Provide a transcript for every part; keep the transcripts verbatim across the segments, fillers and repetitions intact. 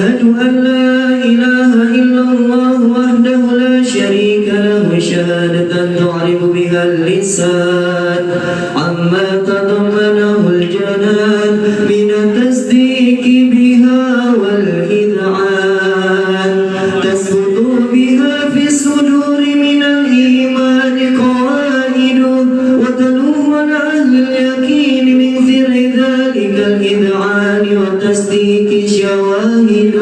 أشهد أن لا إله إلا الله وحده لا شريك له شهادة تعرف بها اللسان عما تضمنه الجنان من التصديق بها والإذعان، تسقط بها في الصدور من الإيمان قواعد، وتلوح على أهل اليقين من سر ذلك الإذعان والتصديق شواهد.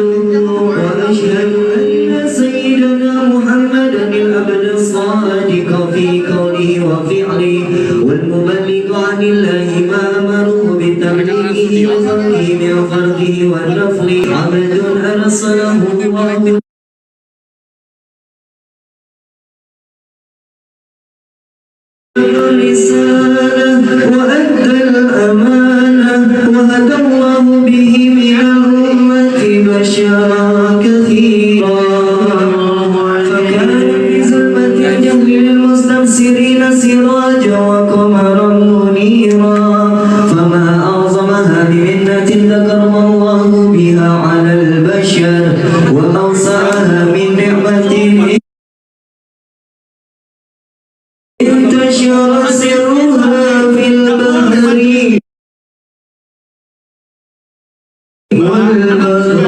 وأشهد أن سيدنا محمدا العبد الصادق في قوله وفعله، والمبلغ عن الله ما أمره بتبليغه لخلقه من فرضه والنفل، عبد أرسله الله الرسالة وأدى الأمانة، وهدى الله به من الأمة بشرا كثيرا، فكان في ظلمة الجهل للمستبصرين سراجا وقمرا منيرا، فما أعظمها من منة ذكرنا الله بها على البشر، وأوسعها من نعمة انتشر سرها في البحر والبحر.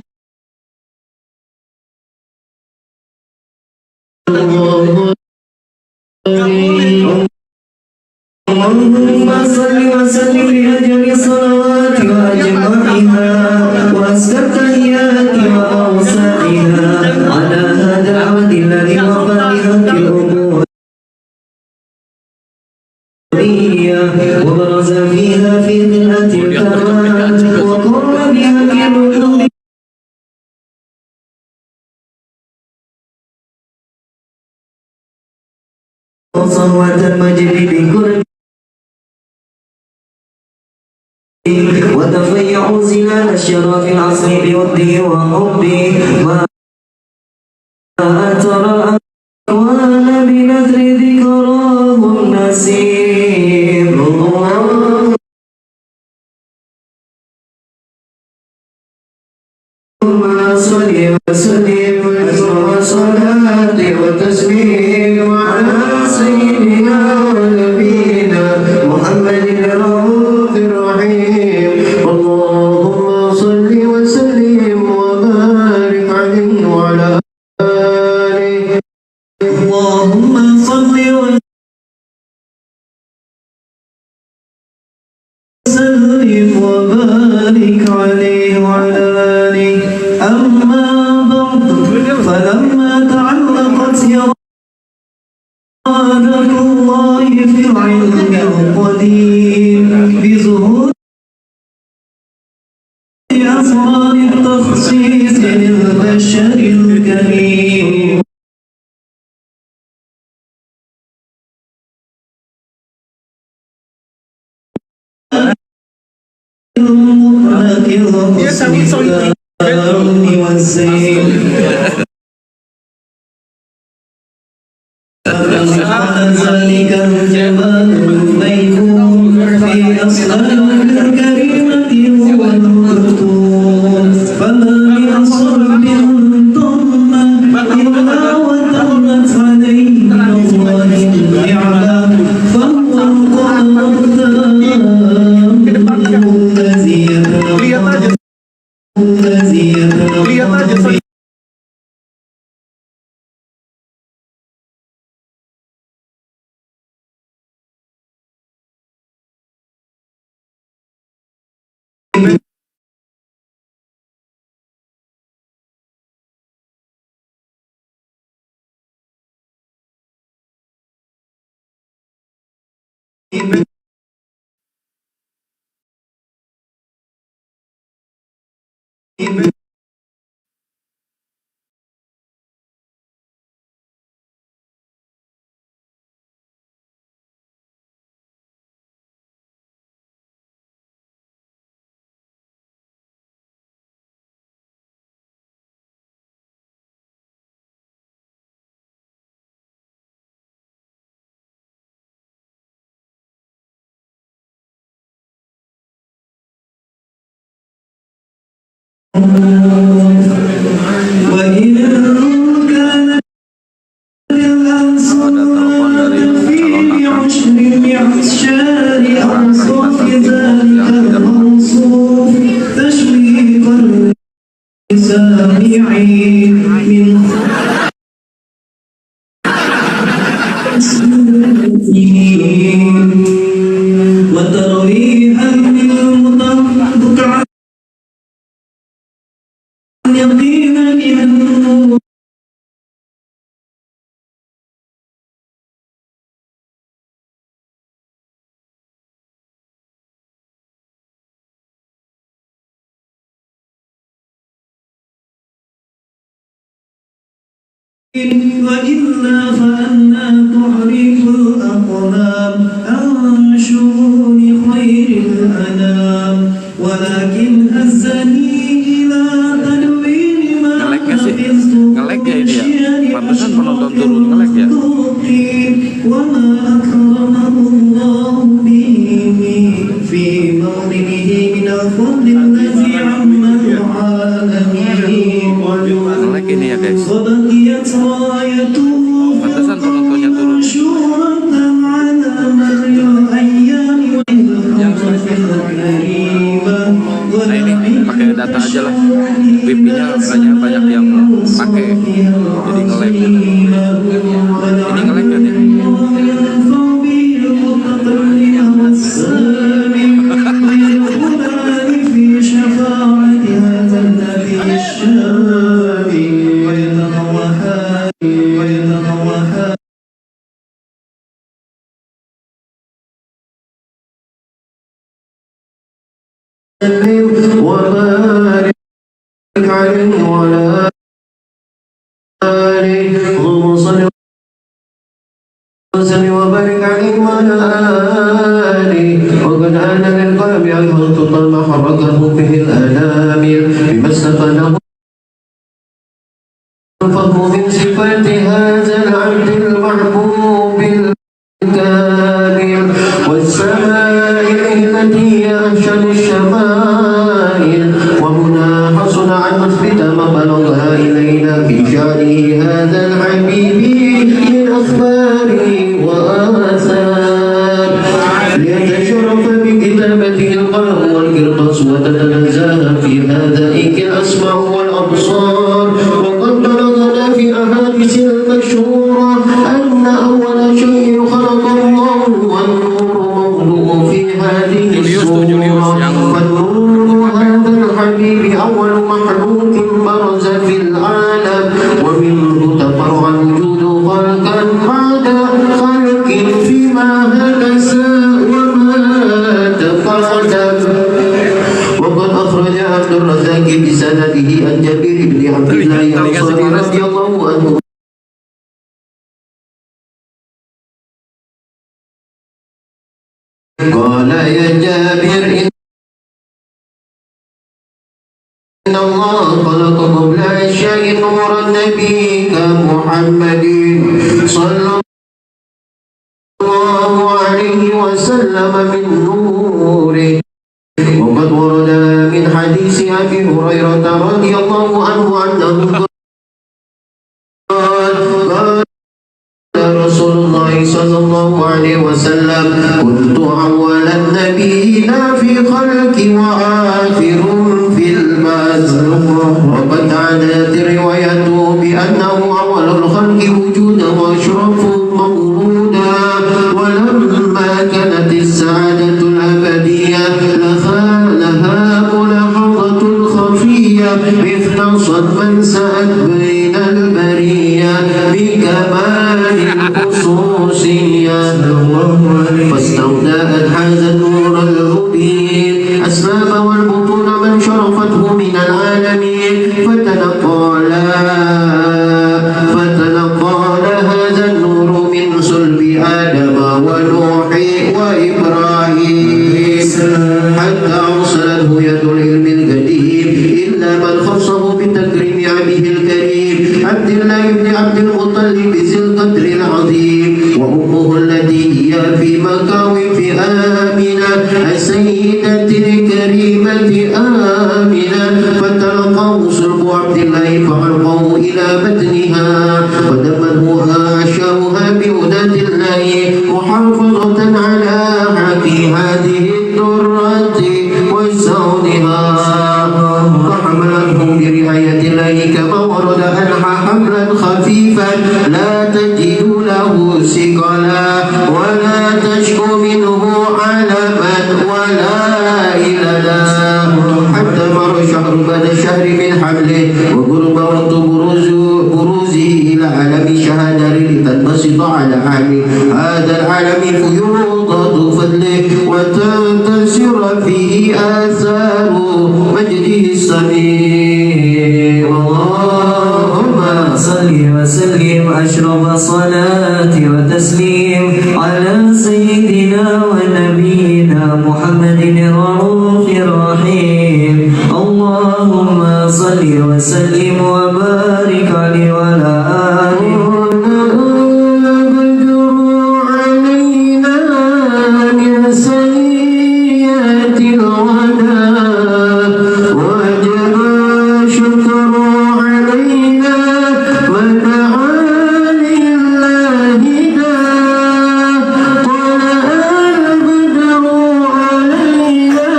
اللهم صل وسلم بأجل الصلوات وأجمعها وأزكى التحيات وأوسعها على هذا العبد الذي وفى بحق العبودية وبرز فيها في خلعة الكرامة وقر بها في الركوع وصهوة المجد بقرب وتفيأ ظلال الشرف العظيم بوده وحبه ما أترى أكوان بنثر ذكراه النسيم. اللهم صل وسلم وأزكى صلاة وتسليم على سيدنا ونبينا محمد الرؤوف الرحيم. اللهم صل وسلم وبارك عليه وعلى آله. اللهم صل وسلم وبارك عليه وعلى آله. أما بعد، فلما تعلقت إرادة الله في العلم القديم بظهور أسرار التخصيص للبشر الكريم. المطلق الحسن والزين. فكان ذلك الجمال الميمون في أصحاب الكريمة هو المكتوب، فما من صلب تم إلا وتمت عليه من الله النعمة، فهو القمر التام الذي يتنقل الذي يتنقل في من وترويحا للمتعب يقينا إلى النور. وإلا فأنى تعرف الأقلام عن شؤون خير الأنام، ولكن هزني إلى تدوين ما Nge-lag nggak sih? حفظته Nge-lag ya ini ya? من شعر Pantesan penonton turun nge-lag ya? المخلوقين، وما أكرمه الله به في موطنه من الفضل الذي عم العالمين. Nge-lag ini ya, guys. وبقيت رايته Pantesan penontonnya turun. مشهورة على مر الأيام والحضرة الكريمة. Nah, ini pakai data aja lah. Wifi-nya katanya banyak yang pakai. Jadi nge-lag. Ini nge-lag nggak nih? وبارك عليه وعلى آله. اللهم صل وسلم وبارك عليه وعلى آله. وقد آن للقلم أن يخطط ما حركه به الأنامل بما استفاده الفضل من صفات هذا العبد المحبوب الكامل، والسماء التي هي أحسن الشمائل. وهنا حسن أن نثبت ما بلغ إلينا في شأنه هذا الحبيب من أخبار وآثار، ليتشرف بكتابته القلم والقرطاس، وتتنزه في هذا الإنك الأسماع والأبصار. وقد بلغنا في الأحاديث المشهورة أن أول شيء خلق الله هو النور الموضوع في هذه الصورة. فالنور هذا الحبيب أول مخلوق برز في العالم، ومنه تفرع الوجود خلقا بعد خلق فيما حدث وما تقدم. وقد أخرج عبد الرزاق بسنده عن جابر بن عبد الله الأنصاري رضي الله عنه قال: يا جابر، إن الله خلق قبل أشياء نورا نبيك محمد صلى الله عليه وسلم من نوره. وقد ورد من حديث أبي هريرة رضي الله عنه أنه قال: قال رسول الله صلى الله عليه وسلم: كنت أول النبيين في خلقي وآخرهم في البعث. وقد عادت روايته بأنه أول الخلق وجودا وأشرفهم مولودا. ولما كانت السعادة الأبدية لها، لها ملاحظة خفية اختصت من سأت بين البرية بكمال الخصوصية، فاستودعت هذا النور المبين أسباب والبطون من شرفته من العالمين، فتنقل، فتنقل هذا النور من صلب آدم ونوح وإبراهيم، حتى أوصلته يد العلم القديم إلى من خصه بتكريم أبيه الكريم عبد الله بن عبد المطلب ذي القدر العظيم، وأمه التي هي في مكاوف آمنة، السيدة الكريمة آمنة، فتلقاه صلب عبد الله فألقاه إلى بطنها، فدمته أحشاؤها بهداة الله، محافظة على حق هذه الدرة وزونها، فحملته برعاية الله كما ورد عنها حملا خفيفا لا تجد له ثقلا ولا تشكو منه علما ولا إللا. حتى مر شهر بعد شهر من حمله وقرب وقت بروز-، بروزه إلى عالم الشهادة لتنبسط على عالم هذا العالم فيوض فضله وتنتشر فيه آثار مجده السميع. اللهم صل وسلم أشرف الصلاة والتسليم على سيدنا ونبينا محمد الرؤوف الرحيم. اللهم صل وسلم وبارك عليه وعلى آله. علينا من ثنيات الوداع وجب الشكر علينا ودعا لله داع. طلع البدر علينا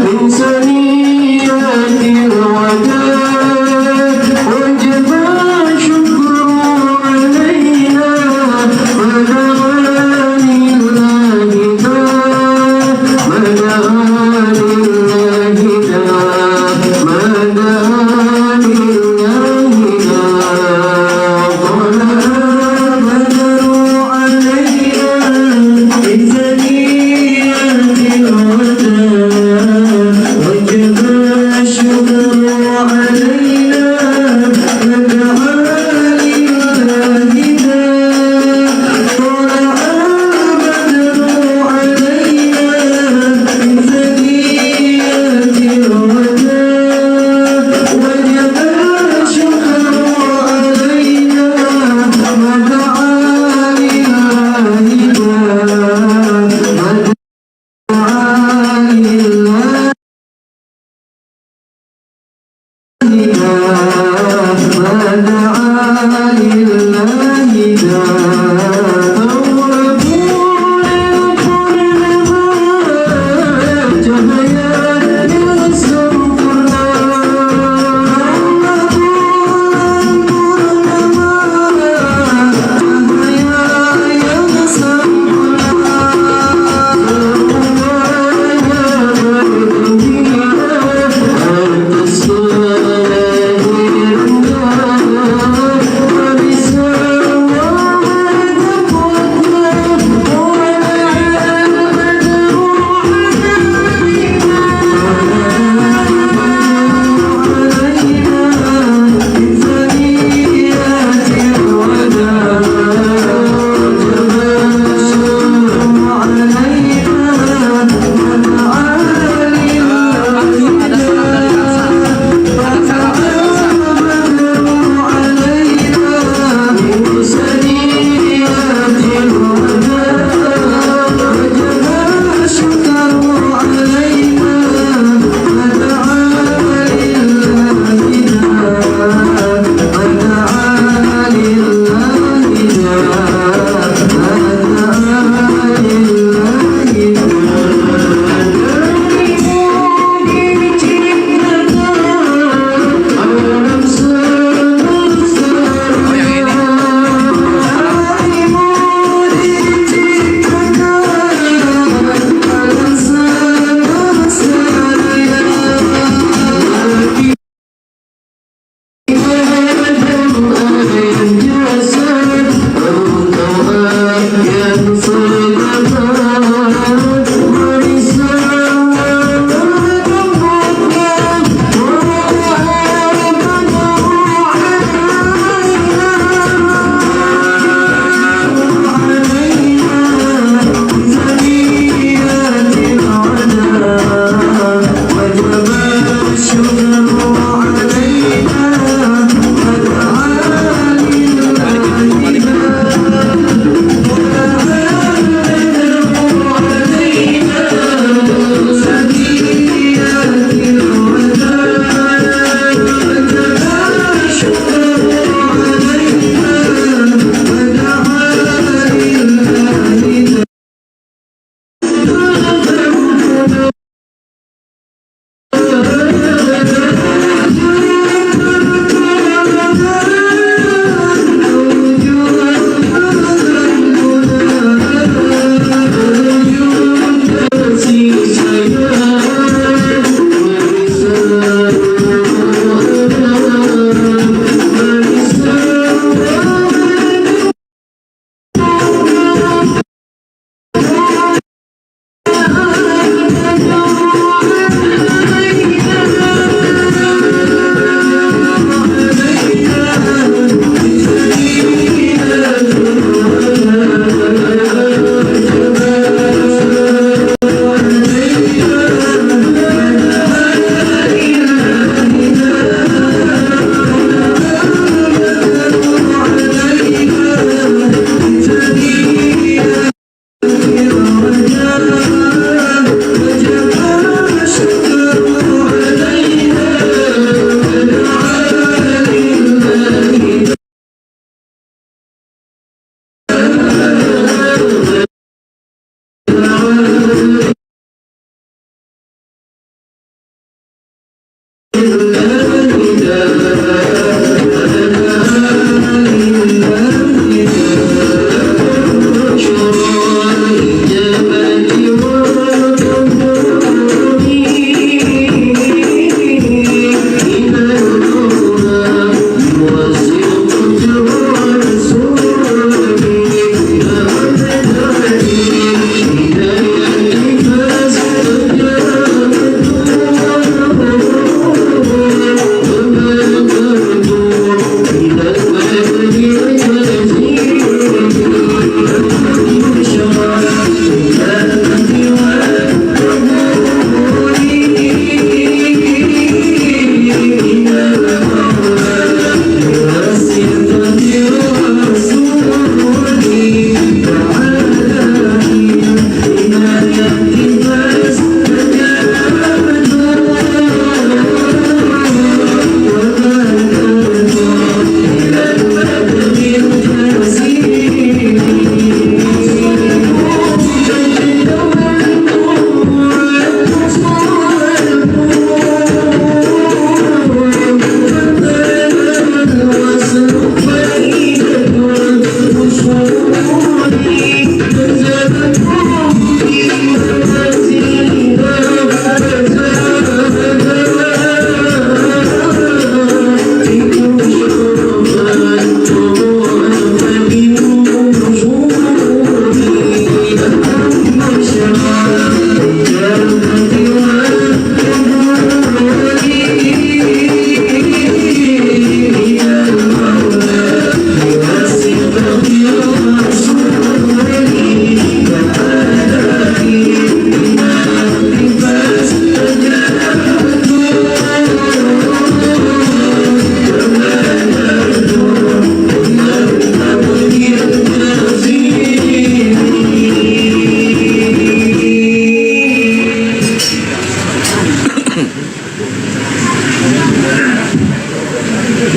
من ثنيات الوداع وجب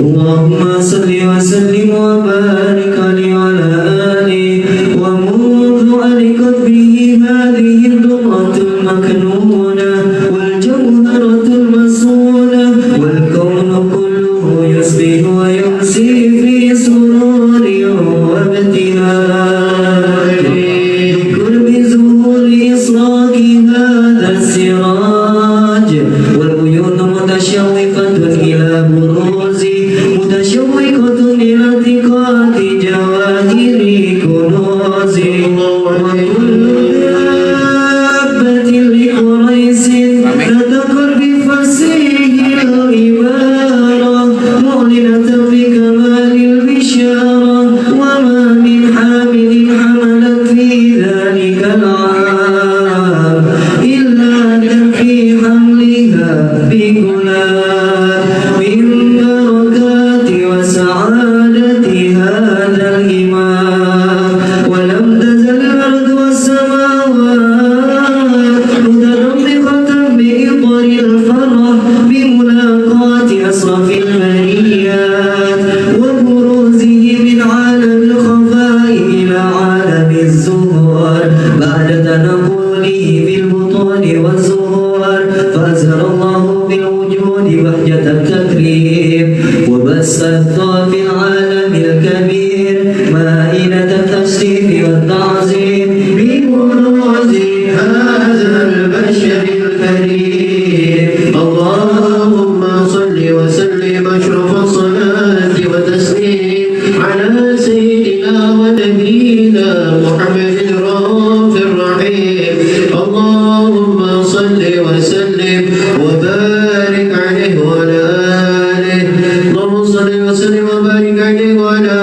اللهم صل وسلم وبارك عليه وعلى آله. ومنذ ألقت به هذه الدرة المكنونة والجوهرة المصونة، والكون كله يصبح ويمسي في سرور وابتهاج بقرب ظهور إشراق هذا السراج، والعيون متشوفة إلى بروز، متشوقة إلى التقاط جواهر كنوز، وكل دابة لقريش نطقت بفصيح العبارة، معلنة بكمال البشارة، وما من حامل حملت في ذلك العام إلا أتت في حملها بغلام من بركات وسعادة هذا الإمام، ولم تزل الأرض والسماوات متدمقة بإطر الفرح بملاقاة أشرف البريات وبروزه من عالم الخفاء إلى عالم الظهور بعد تنقله في البطون والظهور، فأزهر الله بالوجود بهجة التكريم وبث الطاقة في العالم الكبير مائدة التشريف والتعظيم ببروز هذا البشر الكريم. اللهم صل وسلم أشرف الصلاة والتسليم على سيدنا ونبينا محمد الرؤوف الرحيم. اللهم صل وسلم وبارك عليه وعلى آله. اللهم صل وسلم وبارك عليه وعلى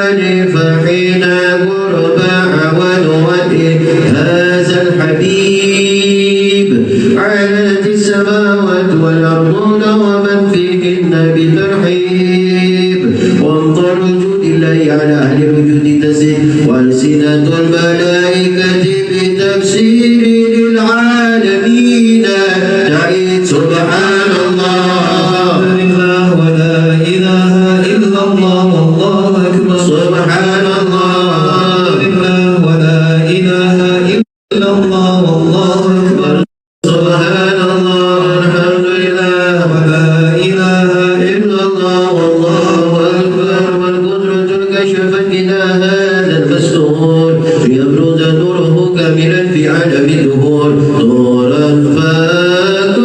آله. فحين غرب عود وجه هذا الحبيب علت السماوات والأرضون ومن فيهن بترحيب، وأمطار جود الله على أهل الوجود تسيل، وألسنة الملائكة بالتبشير للعالمين تعيد. سبحان الله. الحمد لله ولا إله إلا الله والله أكبر. سبحان الله. الحمد لله ولا إله إلا الله والله أكبر. سبحان الله، الحمد لله، ولا إله إلا الله، والله أكبر، والقدرة انكشفت إلى هذا المستور، ليبرز نوره كاملا في عالم الظهور، نورا فاق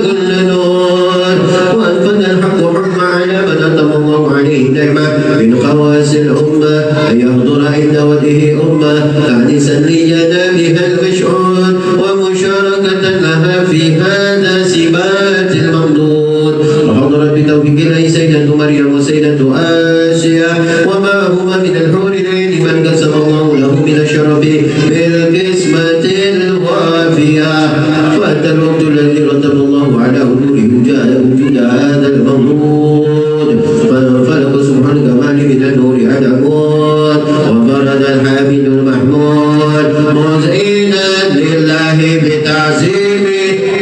كل نور، وأنفذ الحق حكمه على من أتم الله عليه النعمة من خواص الأمة، أن يحضر عند وجهه أمة، تأنيسا لجنابها المشعول، ومشاركة لها في هذا السبات الممدود. وحضرت بتوفيق الله سيدة مريم وسيدة آسيا وما هما من الحور العين من قسم الله له من الشرف بالقسمة الوافية. فأتى الوقت الذي رتب الله على أموره وجعل وجود هذا المولود فانفلق سبحان الكمال من النور على النور، وبرز الحميد المحمود مذعنا لله بالتعظيم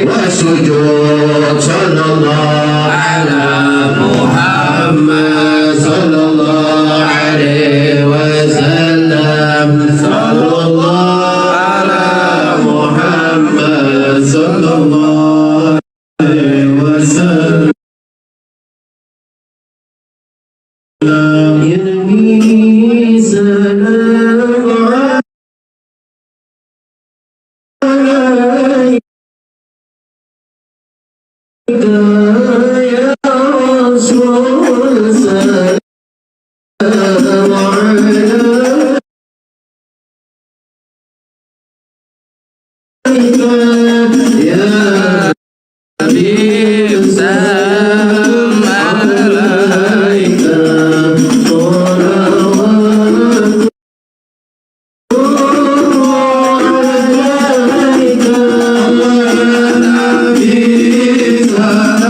والسجود. صلى الله على محمد، صلى الله عليه وسلم، صلى الله على محمد، صلى الله عليه وسلم. يا نبي سلام عليك، يا رسول سلام عليك. يا حبيب سلام عليك، صلوات الله عليك، حبيب سلام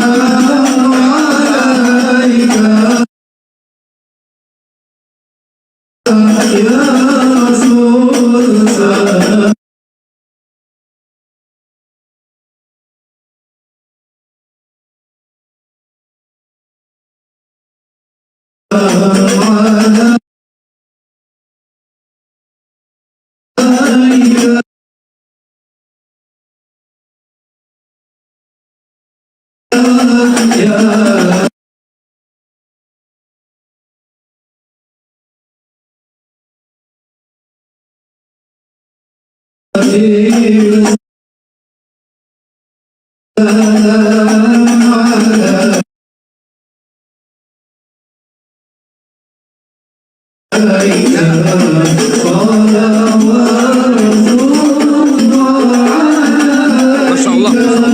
عليك. يا رسول سلام. Masya Allah.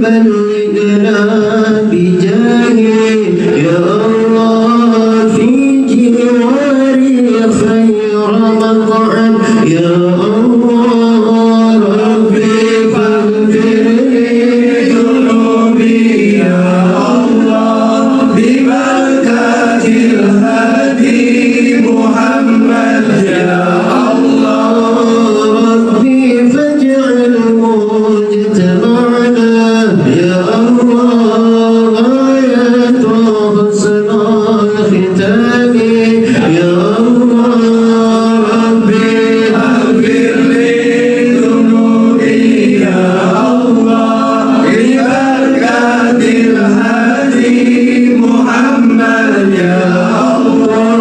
بلغنا بجاهه يا الله في جواري خير مقعد يا الله ربي فاغفر لي ذنوبي يا الله ببركة الهادي محمد يا الله ربي فاجعل مجتمعنا يا الله غاية حسن الختام يا الله ربي اغفر لي ذنوبي يا الله ببركة الهادي محمد يا الله.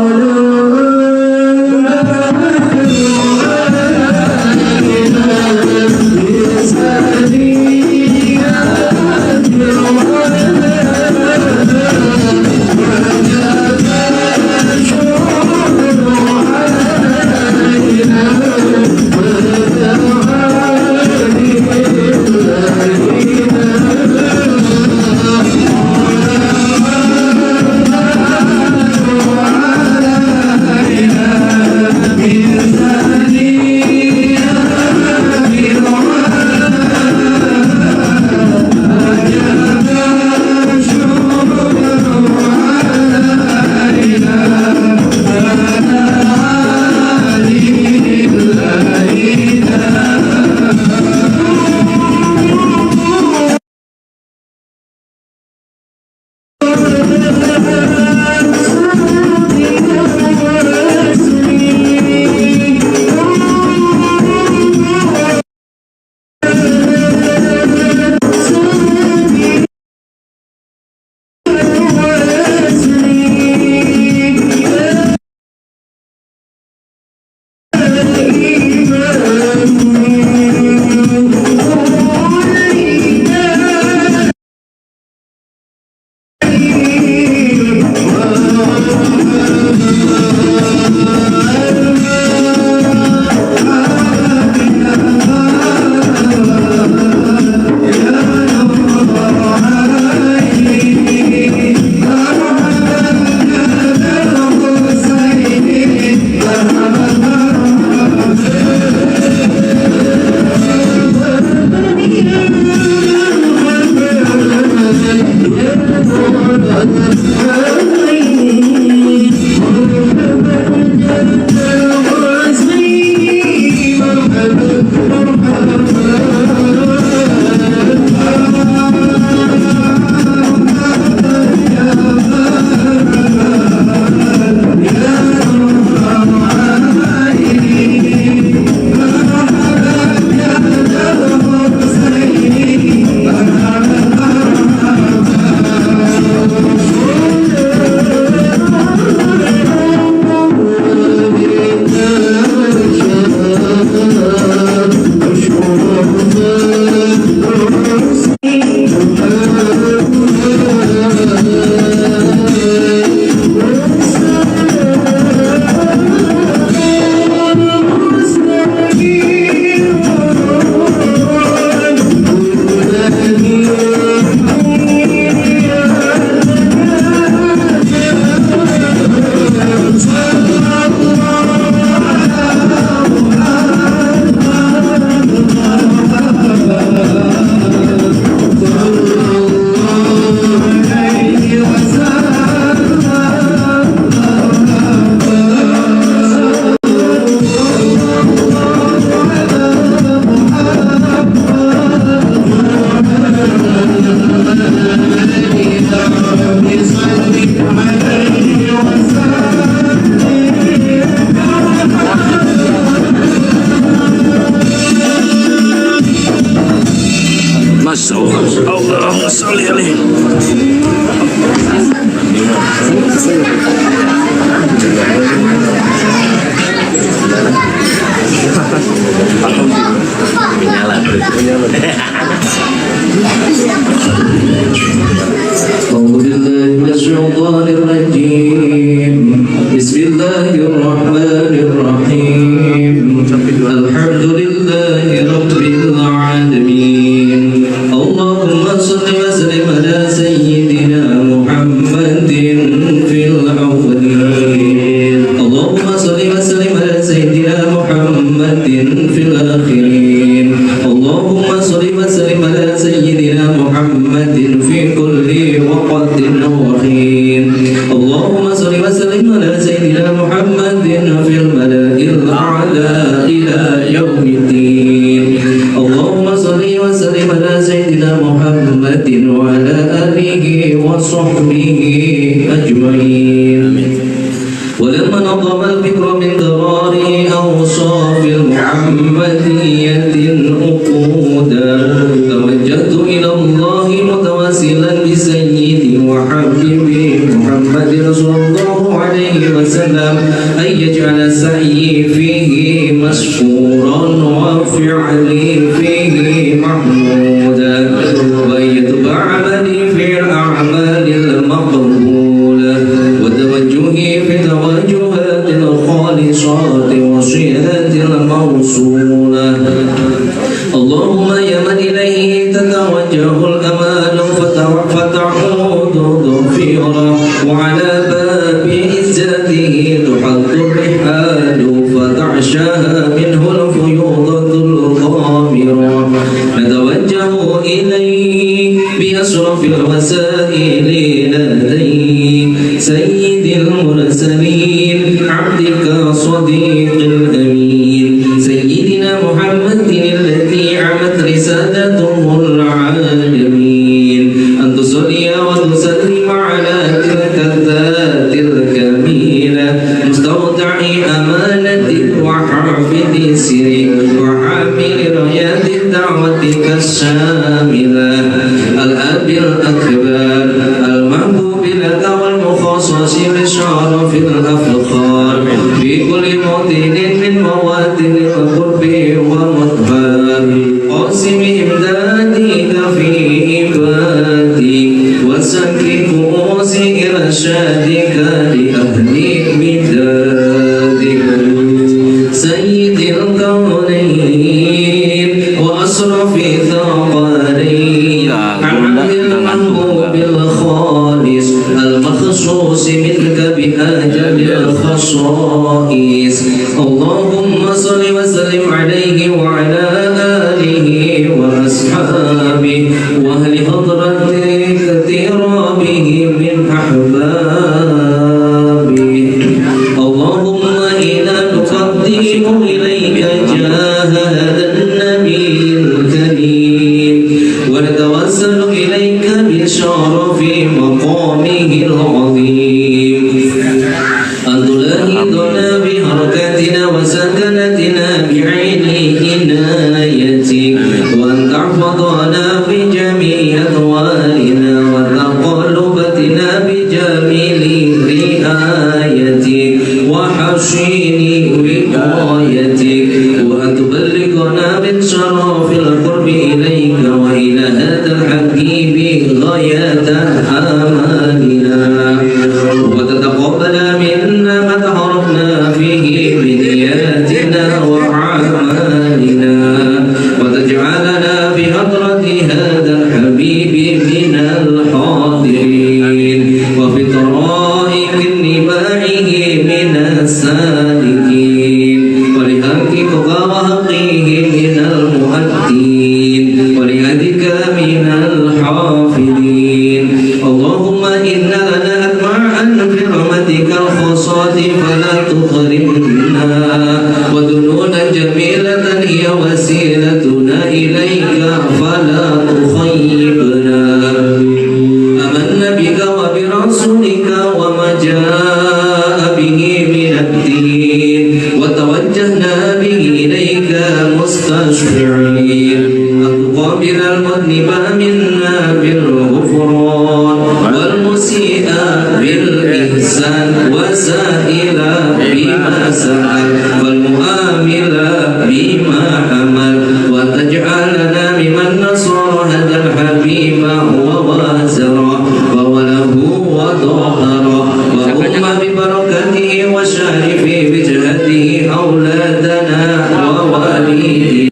Masya Allah. Allahumma sholli alaihi. أعوذ بالله من الشيطان الرجيم. بسم الله الرحمن الرحيم. الحمد لله رب العالمين. اللهم صل سيدنا محمد في كل وقت وحين. اللهم صل وسلم على سيدنا محمد في الملأ الأعلى إلى يوم الدين. اللهم صل وسلم على سيدنا محمد وعلى آله وصحبه أجمعين. ولما نظم الفكر من درار أوصاف محمدية عقودا، توجهت إلى الله متوسلا بسيدي وحبيبي محمد صلى الله عليه وسلم أن يجعل سعيي فيه مشكورا وفعلي فيه محمودا، وأن يتب عملي في الأعمال المقبولة، وتوجهي في التوجهات الخالصات والصلات الموصولة. اللهم يا من إليه تتوجه الآمال فتع-، فتعود ظفيرا، وعلى باب عزته تحط الرحال فتعشاها منه الفيوضات الغامرة، نتوجه إليه بأشرف الوسائل لديه سيد المرسلين عبدك صديق الأمين سيدنا محمد الذي عمت رسالته العالمين، أن تصلي وتسلم على تلك الذات الكميلة مستودع أمانتك وحافظ سرك وحامل راية دعوتك الشاملة، الأب الأكبر المحبوب لك والمخصص بشرف الأفخار في كل موطن من مواطن القرب ومظهر، قاسم إمدادك في عبادك وسكب كؤوس إرشادك لأهل مدادك. سيد الكونين وأشرف الثقلين، العبد المحبوب الخالص المخصوص منك بأجل الخصائص. اللهم صل وسلم عليه وعلى آله وأصحابه وأهل حضرة اقترابه من أحبابه. اللهم إنا نقدم إليك جاه هذا النبي الكريم، ونتوسل إليك بشرف مقامه العظيم، أن تلاحظنا بحركاتنا وسكناتنا بعين عنايتك، وأن تحفظنا في جميع أحوالنا وتقلباتنا بجميل رعايتك وحصين وقايتك، وأن تبلغنا من شرف القرب إليك وإلى هذا الحبيب غاية آمالنا، وتتقبل منا ما تقربنا فيه بنياتنا وأعمالنا، وتجعلنا بحضرة هذا الحبيب من الحاضرين، وفي طرائق اتباعه من السالكين، ولحقك وحقه من المؤدين، ولأهلك من الحافظين. اللهم إن لنا أطماعا في رحمتك الخاصة فلا تحرمنا، وديونا جميلة هي وسيلتنا إليك فلا تخيبنا. آمنا بك وبرسولك وما جاء به من الدين، وتوجهنا به إليك مستشفعين، أن تقابل المذنب منا بالغفران، والمسيء بالإحسان، والسائل بما سأل، والمؤمل بما أمل، وتجعلنا ممن نصر هذا الحبيب ووازره ووله وظهره، وأم ببركته وشارف بجهته أولادنا ووالدينا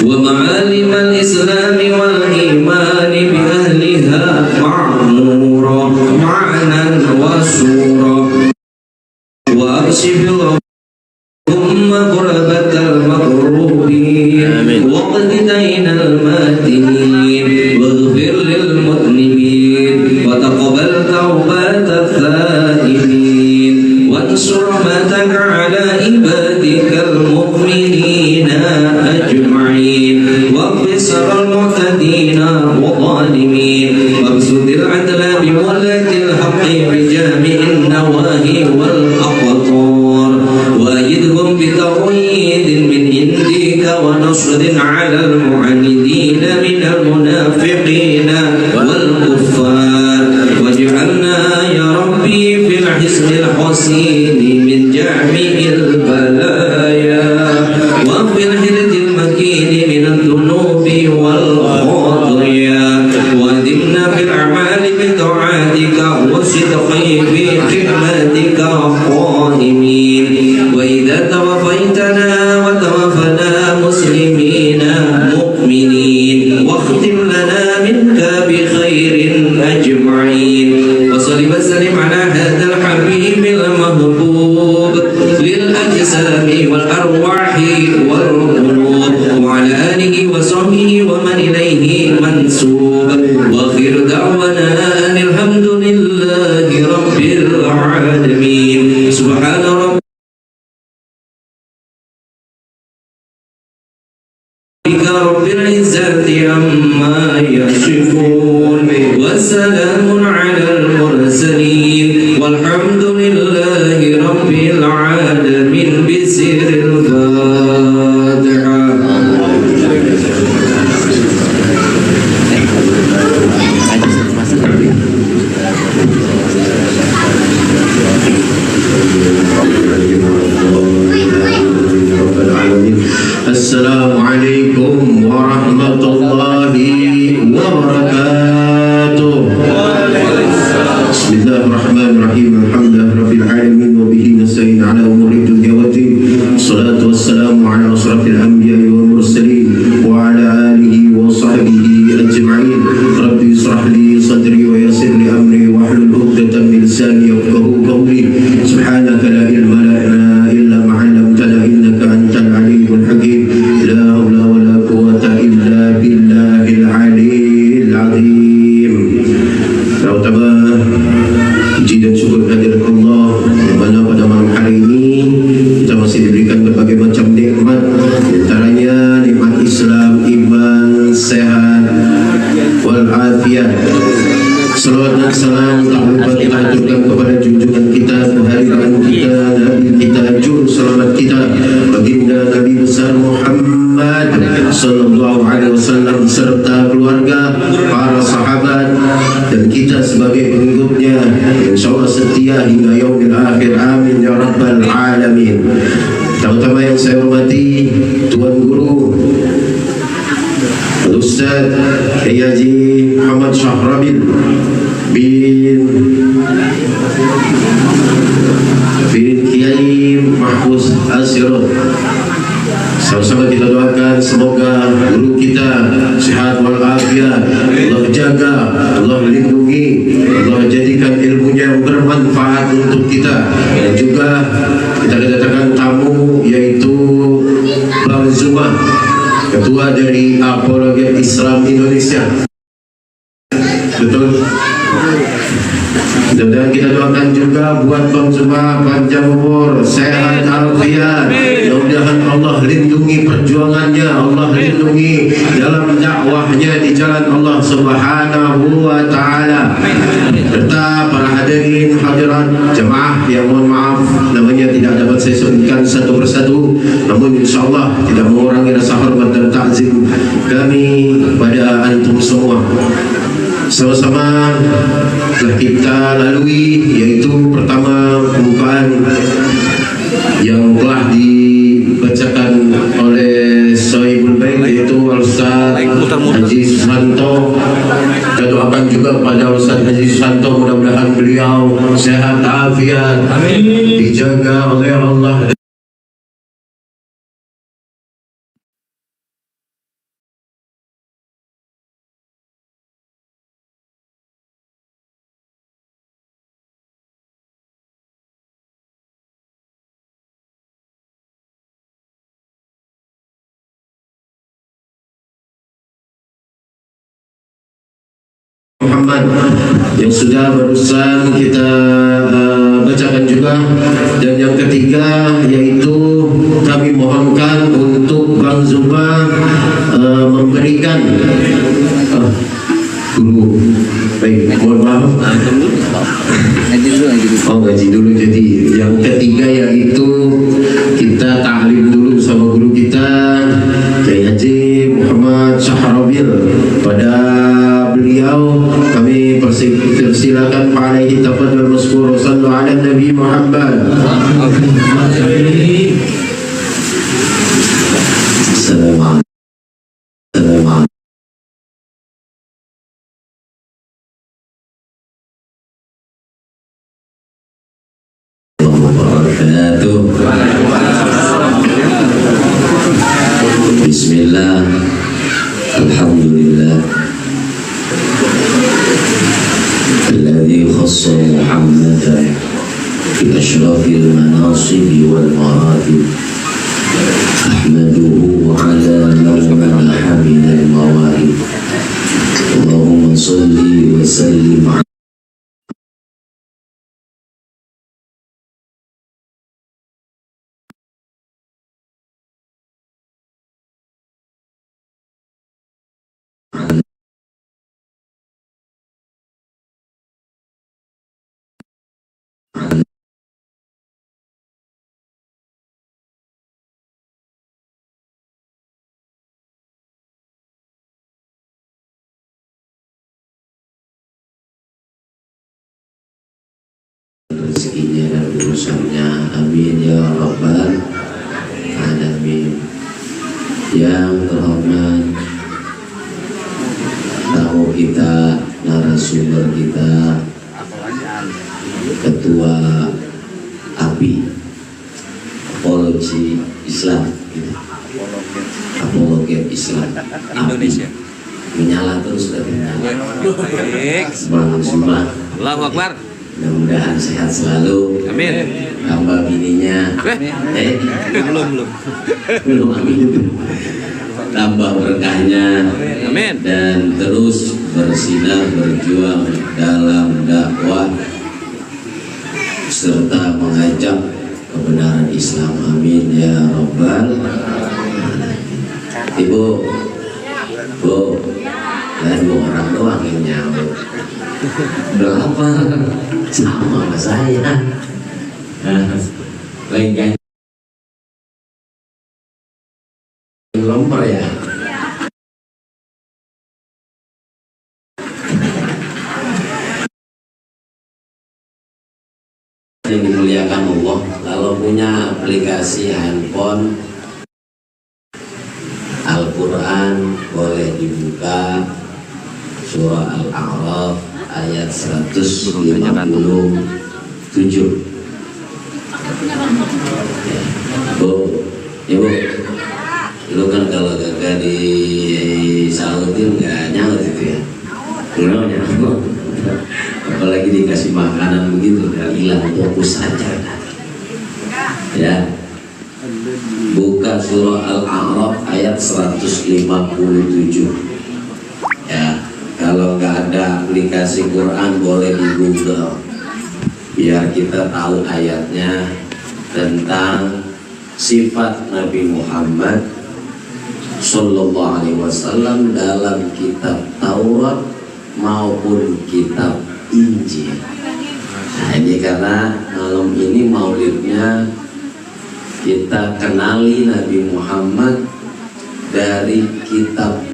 ومعالم الإسلام والإيمان بأهلها معمورا معنى وصورا، وأكشف اللهم كربة المكروبين، آمين. واقض دين المدينين واغفر للمذنبين وتقبل توبة التائبين وانشر رحمتك على عبادك المؤمنين أجمعين واكف شر المعتدين والظالمين وابسط العدل بولاة الحق في جميع النواحي والأقطار وأيدهم بتأييد من عندك ونصر على المعاندين من المنافقين والكفار واجعلنا يا ربي في الحصن الحصين من جميع البلايا وفي الحرز المكين من الذنوب والخطايا وأدمنا في الأعمال بطاعتك والصدق في خدمتك قائمين وإذا توفيتنا وتوفنا مسلمين مؤمنين واختم لنا منك بخير أجمعين وصل وسلم على هذا الحبيب المحبوب للأجسام والأرواح والقلوب وعلى آله وصحبه ومن إليه منسوب وآخر دعوانا أن الحمد لله رب العالمين سبحان رب ربك رب العزة عما يصفون وسلام على المرسلين والحمد لله رب العالمين بسر الفاتحة. السلام عليكم ورحمة الله وبركاته. بسم الله الرحمن الرحيم. الحمد لله رب العالمين وبه نستعين على أمور الدنيا والدين. الصلاة والسلام على أشرف الأنبياء والمرسلين وعلى آله وصحبه أجمعين. رب اشرح لي صدري ويسر لي أمري واحلل عقدة من لساني يفقهوا قولي. سبحانك لا علم لنا إلا ما علمتنا إنك أنت العليم الحكيم. لا حول ولا قوة إلا بالله العلي العظيم. Pertama, puji dan syukur kehadirat Allah, yang mana pada malam hari ini kita masih diberikan berbagai macam nikmat, di antaranya nikmat Islam, iman, sehat, wal afiat. Salawat dan salam tak lupa kita haturkan kepada junjungan kita, kebahagiaan kita, Nabi kita, juru selamat kita, Baginda Nabi besar Muhammad sallallahu alaihi wasallam, serta keluarga, para sahabat, dan kita sebagai pengikutnya, insya Allah setia hingga yaumil akhir. Amin ya rabbal alamin. Pertama-tama yang saya hormati Tuan Guru, Al-Ustaz Kiai Haji Muhammad Syahrabil bin, bin Kiai Mahfuz Asirot. Sama-sama kita doakan semoga guru kita sehat walafiat, Allah jaga, Allah lindungi, Allah jadikan ilmunya bermanfaat untuk kita. Dan juga kita kedatangan tamu, yaitu Bang Zuma, Ketua dari Apologet Islam Indonesia. Betul. Dan kita doakan juga buat Bang Zuma, panjang umur, sehat, afiat. Mudah-mudahan Allah lindungi perjuangannya, Allah lindungi dalam dakwahnya di jalan Allah Subhanahu wa Ta'ala. Serta para hadirin hadirat jemaah yang, mohon maaf, namanya tidak dapat saya sebutkan satu persatu, namun insya Allah tidak mengurangi rasa hormat dan takzim kami kepada antum semua. Sama-sama telah kita lalui, yaitu pertama pembukaan yang telah dibacakan oleh Sohibul Bait, yaitu Ustaz Haji Susanto. Kita doakan juga pada Ustaz Haji Susanto, mudah-mudahan beliau sehat afiat, dijaga oleh Allah. Muhammad yang sudah barusan kita, eh, bacakan juga. Dan yang ketiga, yaitu kami mohonkan untuk Bang Zuba, eh, memberikan, eh, guru. Baik, mohon maaf. Ngaji dulu, ngaji dulu. Oh, ngaji dulu. Jadi, yang ketiga yaitu kita taklim dulu sama guru kita, Kiai Haji Muhammad Syahrabil. Pada beliau kami persi-, persilakan, fa alaihi tafadhal masykur. Sallu ala Nabi Muhammad. Assalamualaikum. Wabarakatuh. Bismillah. Alhamdulillah. Alladzi khassa Muhammadan bi asyrafil manasibi wal maratib. Ahmaduhu ala ma manaha minal mawahib. Allahumma shalli wa sallim rezekinya dan urusannya. Amin ya rabbal alamin. Yang terhormat tamu kita, narasumber kita, Ketua api, apologi Islam, gitu. Apologet Islam. Api. Indonesia. Menyala terus katanya. Baik. Bang Zuma. Allahu Akbar. Mudah-mudahan sehat selalu. Amin. Tambah bininya. Eh? Eh? Belum, belum. Belum, amin. Tambah berkahnya. Amin. Dan terus bersinar berjuang dalam dakwah serta mengajak kebenaran Islam. Amin ya rabbal alamin. Ibu, Bu, lain dua orang doang yang nyaut. Udah lapar, sama sama saya. Nah, lain kan. Lemper ya. Yang dimuliakan Allah, kalau punya aplikasi handphone, Al-Quran boleh dibuka, surah Al-A'raf ayat seratus lima puluh tujuh. Bu, Ibu, lu kan kalau kagak disautin nggak nyaut itu ya. Nggak nyaut. Apalagi dikasih makanan begitu, udah hilang fokus aja. Ya. Buka surah Al-A'raf ayat seratus lima puluh tujuh. Ya, kalau nggak ada aplikasi Quran, boleh di Google. Biar kita tahu ayatnya tentang sifat Nabi Muhammad sallallahu alaihi wasallam dalam kitab Taurat maupun kitab Injil. Nah, ini karena malam ini maulidnya, kita kenali Nabi Muhammad dari kitab.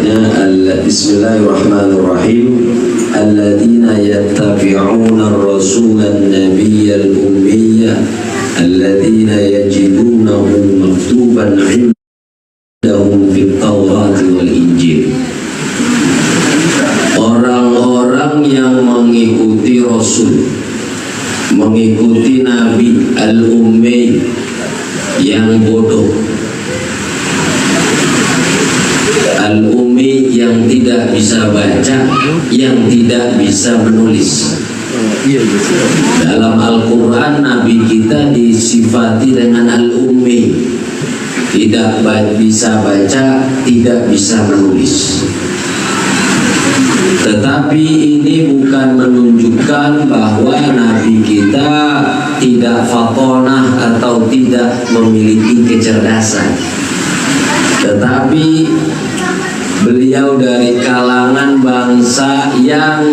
Al-, Bismillahirrahmanirrahim. Alladzina yattabi'una ar-rasulan nabiyyal ummiyya alladzina yajidunahu maktuban 'indahum fit Taurati wal Injil. Orang-orang yang mengikuti Rasul, mengikuti Nabi Al-Ummi yang bodoh, Al-Ummi yang tidak bisa baca, yang tidak bisa menulis. Dalam Al-Quran, Nabi kita disifati dengan Al-Ummi. Tidak ba-, bisa baca, tidak bisa menulis. Tetapi ini bukan menunjukkan bahwa Nabi kita tidak fatonah atau tidak memiliki kecerdasan. Tetapi beliau dari kalangan bangsa yang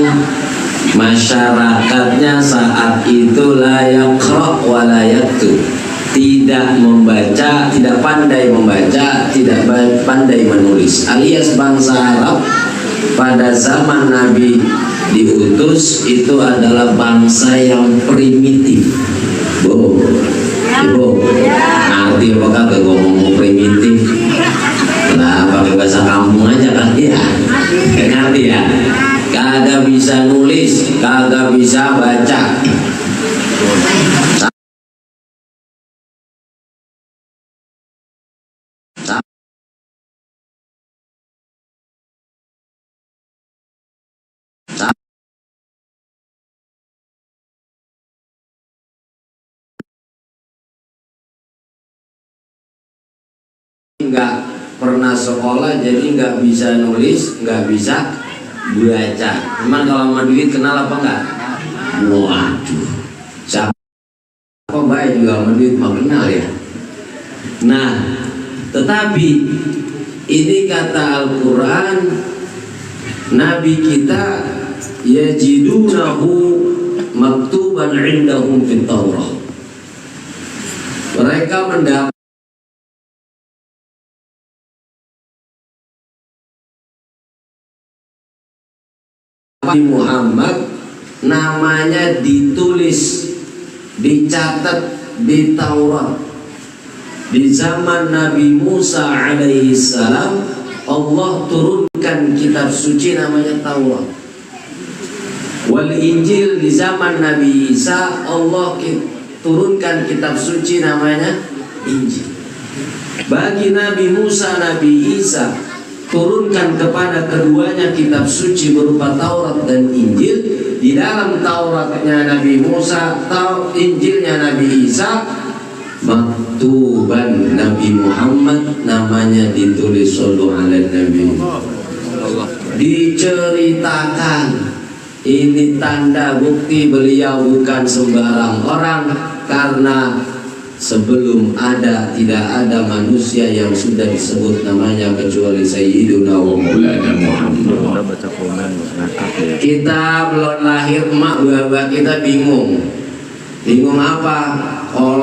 masyarakatnya saat itu la yaqra wa la yaktub, tidak membaca, tidak pandai membaca, tidak ba-, pandai menulis, alias bangsa Arab pada zaman Nabi diutus itu adalah bangsa yang primitif. Bu, Ibu, ngerti apa kagak gua ngomong primitif? Lah, pakai bahasa kampung aja kali ya. Ngerti ya? Kagak bisa nulis, kagak bisa baca. Nggak pernah sekolah, jadi nggak bisa nulis, nggak bisa baca. Cuman kalau sama duit kenal apa nggak? Waduh. Siapa baik juga sama duit mah kenal ya. Nah, tetapi ini kata Al-Quran, Nabi kita yajidunahu maktuban indahum fit Taurah. Mereka mendapat Nabi Muhammad namanya ditulis, dicatat di Taurat. Di zaman Nabi Musa alaihi salam, Allah turunkan kitab suci namanya Taurat. Wal Injil, di zaman Nabi Isa, Allah ki-, turunkan kitab suci namanya Injil. Bagi Nabi Musa, Nabi Isa, turunkan kepada keduanya kitab suci berupa Taurat dan Injil. Di dalam Tauratnya Nabi Musa, Tau-, Injilnya Nabi Isa, maktuban Nabi Muhammad namanya ditulis, sallu ala Nabi. Diceritakan, ini tanda bukti beliau bukan sembarang orang, karena sebelum ada, tidak ada manusia yang sudah disebut namanya kecuali Sayyiduna wa Maulana Muhammad. Kita belum lahir, emak baba kita bingung. Bingung apa?